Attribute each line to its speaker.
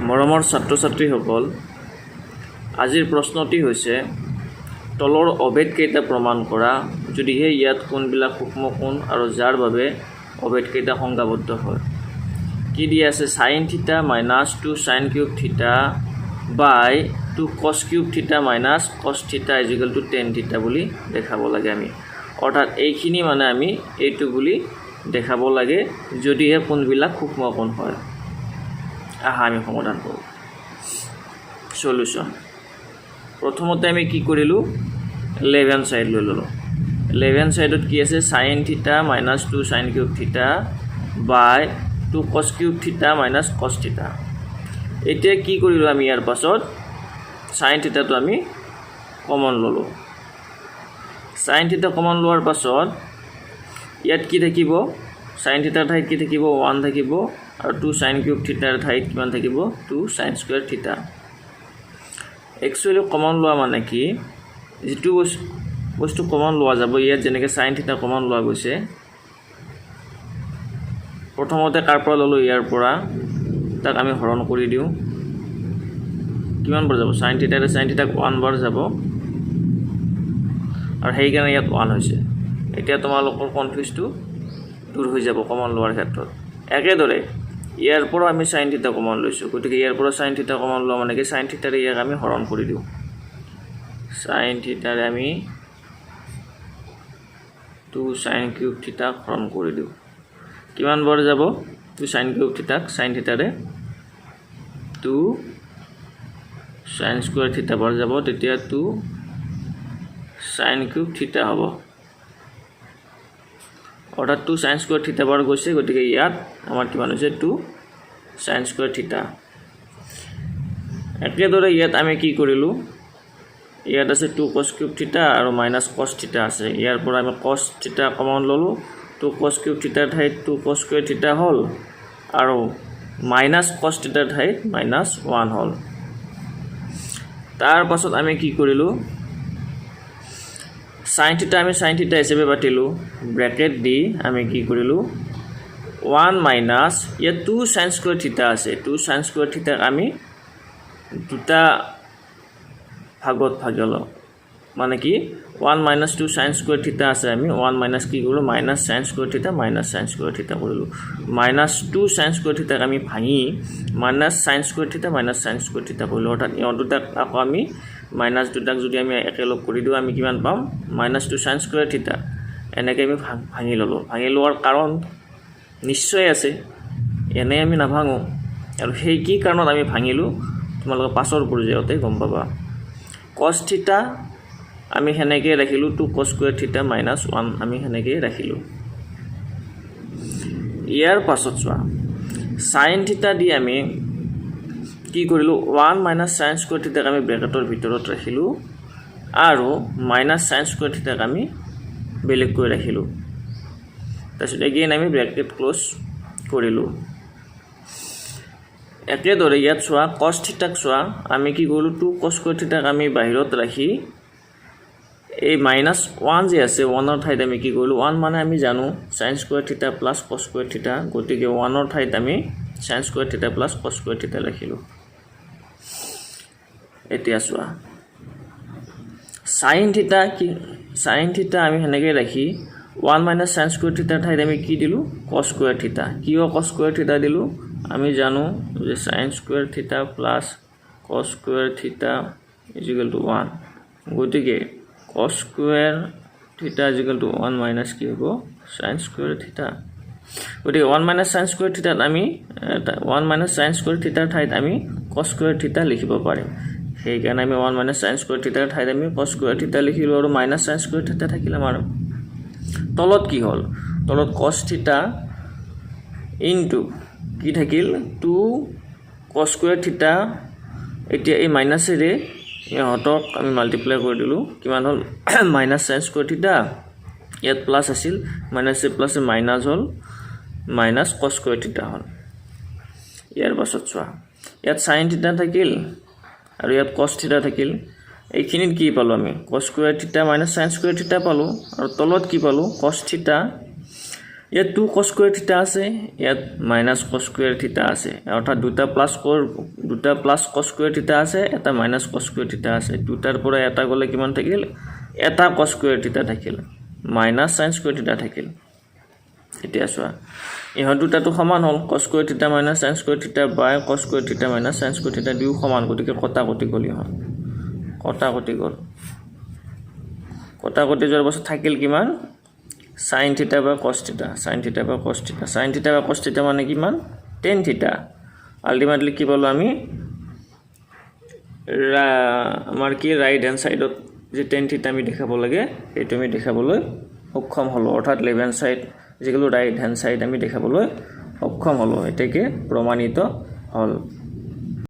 Speaker 1: মৰমৰ ছাত্ৰ ছাত্ৰীসকল, আজিৰ প্ৰশ্নটি হৈছে, তলৰ অভেদকেইটা প্ৰমাণ কৰা, যদিহে ইয়াত কোণবিলাক সূক্ষ্ম কোণ আৰু যাৰ বাবে অভেদকেইটা সংজ্ঞাবদ্ধ হয়। কি দিয়া আছে? Sin theta minus two sin cube theta by two cos cube theta minus cos theta is equal to tan theta বুলি দেখাব লাগে আমি। অৰ্থাৎ এইখিনি মানে আমি এইটো বুলি দেখাব লাগে, যদিহে কোণবিলাক সূক্ষ্ম কোণ হয়। আহা, আমি সমাধান কৰোঁ। চলিউশ্যন। প্ৰথমতে আমি কি কৰিলোঁ? লেফ্ট হেণ্ড ছাইড লৈ ল'লোঁ। লেফ্ট হেণ্ড ছাইডত কি আছে? Sin theta minus two sin cube theta by two cos cube theta minus cos theta। এতিয়া কি কৰিলোঁ আমি? ইয়াৰ পাছত চাইন থিটাটো আমি কমন ল'লোঁ। চাইন থিটা কমন লোৱাৰ পাছত ইয়াত কি থাকিব? চাইন থিটাৰ ঠাইত কি থাকিব? ওৱান থাকিব। আৰু টু চাইন কিউব থিটাৰ ঠাইত কিমান থাকিব? Two sin square theta। Actually common লোৱা মানে কি? যিটো বস্তু কমন লোৱা যাব, ইয়াত যেনেকৈ চাইন থিটা কমন লোৱা গৈছে, প্ৰথমতে কাৰ পৰা ল'লোঁ? ইয়াৰ পৰা। তাক আমি হৰণ কৰি দিওঁ। কিমান বাৰ যাব? চাইন থিটাৰে চাইন থিটাক ওৱান বাৰ যাব আৰু সেইকাৰণে ইয়াত ওৱান হৈছে। এতিয়া তোমালোকৰ কনফিউজটো দূৰ হৈ যাব কমন লোৱাৰ ক্ষেত্ৰত। একেদৰে ইয়াৰ পৰা আমি চাইন থিটা কমন লৈছোঁ। গতিকে ইয়াৰ পৰা চাইন থিটা কমন লোৱা মানে কি? চাইন থিটাৰে ইয়াক আমি হৰণ কৰি দিওঁ। চাইন থিটাৰে আমি টু চাইন কিউব থিটাক হৰণ কৰি দিওঁ। কিমান বাৰ যাব টু চাইন কিউব থিটাক চাইন থিটাৰে? টু চাইন স্কুৱেৰ থিটা বাৰ যাব। তেতিয়া টু চাইন কিউব থিটা হ'ব। অৰ্থাৎ টু চাইন স্কুৱেৰ থিটা বাৰ গৈছে। গতিকে ইয়াত আমাৰ কিমান হৈছে? টু চাইন স্কুৱেৰ থিটা। একেদৰে ইয়াত আমি কি কৰিলোঁ? ইয়াত আছে টু কছ কিউব থিটা আৰু মাইনাছ কছ থিটা আছে। ইয়াৰ পৰা আমি কছ থিটা কমন ল'লোঁ। টু কছ কিউব থিটাৰ ঠাইত টু কছ স্কুৱেৰ থিটা হ'ল আৰু মাইনাছ কছ থিটাৰ ঠাইত মাইনাছ ওৱান হ'ল। তাৰ পাছত আমি কি কৰিলোঁ? চাইন থিটা আমি চাইন থিটা হিচাপে পাতিলোঁ। ব্ৰেকেট দি আমি কি কৰিলোঁ? ওৱান মাইনাছ, ইয়াত টু চাইন স্কুৱেৰ থিটা আছে। টু চাইন স্কুৱেৰ থিটাক আমি দুটা ভাগত ভাগি লওঁ। মানে কি? One minus two sin square theta আছে। আমি ওৱান মাইনাছ কি কৰিলোঁ? Minus sin square theta, minus sin square theta কৰিলোঁ। মাইনাছ টু চাইন স্কুৱেৰ থিটাক আমি ভাঙি minus sin square theta, minus sin square theta কৰিলোঁ। অৰ্থাৎ ইহঁত দুটাক আকৌ আমি মাইনাছ দুটাক যদি আমি একেলগ কৰি দিওঁ, আমি কিমান পাম? Minus two sin square theta। এনেকৈ আমি ভাঙি ল'লোঁ। ভাঙি লোৱাৰ কাৰণ নিশ্চয় আছে, এনেই আমি নাভাঙোঁ। আৰু সেই কি কাৰণত আমি ভাঙিলোঁ, তোমালোকে পাছৰ পৰ্যায়তে গম পাবা। কছ থিটা আমি সেনেকৈয়ে ৰাখিলোঁ। Two cos square theta minus one আমি সেনেকৈয়ে ৰাখিলোঁ। ইয়াৰ পাছত চোৱা, চাইন থিটা দি আমি কি কৰিলোঁ? ওৱান মাইনাছ চাইন স্কুৱেৰ থিটাক আমি ব্ৰেকেটৰ ভিতৰত ৰাখিলোঁ আৰু মাইনাছ চাইন স্কুৱেৰ থিটাক আমি বেলেগকৈ ৰাখিলোঁ। তাৰপিছত এগেইন আমি ব্ৰেকেট ক্ল'জ কৰিলোঁ। একেদৰে ইয়াত চোৱা, কছ থিটাক চোৱা, আমি কি কৰিলোঁ? টু কছ স্কুৱেৰ থিটাক আমি বাহিৰত ৰাখি এই মাইনাছ ওৱান যে আছে, ওৱানৰ ঠাইত আমি কি কৰিলোঁ? ওৱান মানে আমি জানো sin square theta plus cos square theta। গতিকে ওৱানৰ ঠাইত আমি sin square theta plus cos square theta ৰাখিলোঁ। এতিয়া চোৱা, চাইন থিটা কি? চাইন থিটা আমি সেনেকৈ ৰাখি ওৱান মাইনাছ চাইন স্কুৱেৰ থিটাৰ ঠাইত আমি কি দিলোঁ? কছ স্কুৱেৰ থিটা। কিয় কছ স্কুৱেৰ থিটা দিলোঁ? আমি জানো যে sin square theta plus cos square theta is equal to one। গতিকে cos square theta is equal to one minus কি হ'ব? চাইন স্কুৱেৰ থিটা। গতিকে ওৱান মাইনাছ চাইন স্কুৱেৰ থিটাত আমি, ওৱান মাইনাছ চাইন স্কুৱেৰ থিটাৰ ঠাইত আমি কছ স্কুৱেৰ থিটা লিখিব পাৰিম। সেইকাৰণে আমি ওৱান মাইনাছ চাইন স্কুৱেৰ থিটাৰ ঠাইত আমি কছ স্কুৱেৰ থিটা লিখিলোঁ আৰু মাইনাছ চাইন স্কুৱেৰ থিটা থাকিল আমাৰ। তলত কি হ'ল? তলত কছ থিটা ইনটু কি থাকিল? টু কছ স্কুৱেৰ থিটা। এতিয়া এই মাইনাছেৰে ইহঁতক আমি মাল্টিপ্লাই কৰি দিলোঁ। কিমান হ'ল? মাইনাছ চাইন স্কুৱেৰ থিটা। ইয়াত প্লাছ আছিল, মাইনাছে প্লাছে মাইনাছ হ'ল, মাইনাছ কছ স্কুৱেৰ থিটা হ'ল। ইয়াৰ পাছত চোৱা, ইয়াত চাইন থিটা থাকিল আৰু ইয়াত কছ থিটা থাকিল। এইখিনিত কি পালোঁ আমি? Cos square theta minus sin square theta পালোঁ। আৰু তলত কি পালোঁ? কছ থিটা ইয়াত টু কছ স্কুৱেৰ থিটা আছে, ইয়াত মাইনাছ কছ স্কুৱেৰ থিটা আছে। অৰ্থাৎ দুটা প্লাছ কছ স্কুৱেৰ থিটা আছে, এটা মাইনাছ কছ স্কুৱেৰ থিটা আছে। দুটাৰ পৰা এটা গ'লে কিমান থাকিল? এটা কছ স্কুৱেৰ থিটা থাকিল, মাইনাছ চাইন স্কুৱেৰ থিটা থাকিল। এতিয়া চোৱা, ইহঁত দুটাটো সমান হ'ল। Cos square theta minus sin square theta by cos square theta minus sin square theta দুয়ো সমান। গতিকে কটা কটি গ'ল। ইহঁত কটা কটি গ'ল। কটা কটি যোৱাৰ পাছত থাকিল কিমান? Sin theta by cos theta, sin theta by cos theta, sin theta by cos theta মানে কিমান? Tan theta. Ultimately কি পালোঁ আমি? আমাৰ কি ৰাইট হেণ্ড ছাইডত যে টেন থিটা আমি দেখাব লাগে, সেইটো আমি দেখাবলৈ সক্ষম হ'লোঁ। অৰ্থাৎ লেফ্ট হেণ্ড ছাইড যিকোনো ৰাইট হেণ্ড ছাইড আমি দেখাবলৈ সক্ষম হ'লোঁ। এতেকে প্ৰমাণিত হ'ল।